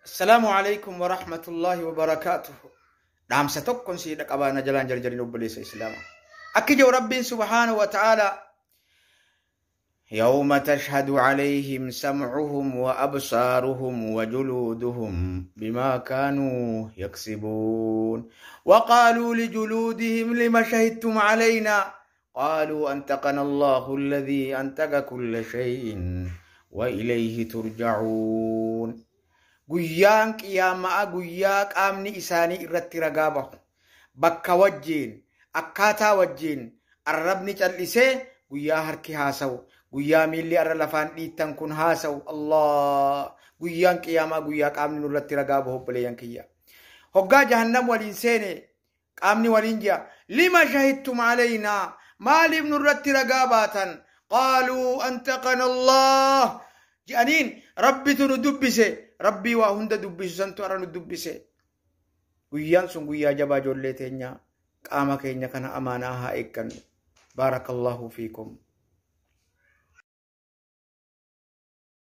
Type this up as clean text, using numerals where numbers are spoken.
Assalaamu alaikum wa rahmatullahi wa barakaatuhu. Dhaamsa tokkon sii dhaqabaa na jalaan jarjarin, obboleessa Islaamaa. Akki jiru Rabbiin subhaanahu wa ta'ala: يوم تشهد عليهم سمعهم وأبصارهم وجلودهم بما كانوا يكسبون، وقالوا لجلودهم لم شهدتم علينا، قالوا أنتقنا الله الذي أنتق كل شيء وإليه ترجعون. Guyyaan qiyaamaa guyyaa qaamni isaanii irratti ragaa bahu, bakka wajjiin, akkaataa wajjiin, arrabni cal'isee, guyyaa harki haasawu, guyyaa miilli arra lafaan dhiittan kun haasawu. Allah, guyyaan qiyaamaa guyyaa qaamni nurratti ragaa bahu. Obboleeyyan kiyya, hoggaa jahannam waliin seene qaamni waliin ji'a: "Lima shahidtum alaynaa? Maaliif nurratti ragaa baatan?" "Qaaluu antaqana Allah" je'aniin. Rabbitu nu dubbise, Rabbii waa hunda dubbisu santu arra nu dubbise. Guyyaan sun guyyaa jabaa. Ijoollee teenya, qaama keenya kana amaanaa haa eeggannu. Baarakallahu fiikum.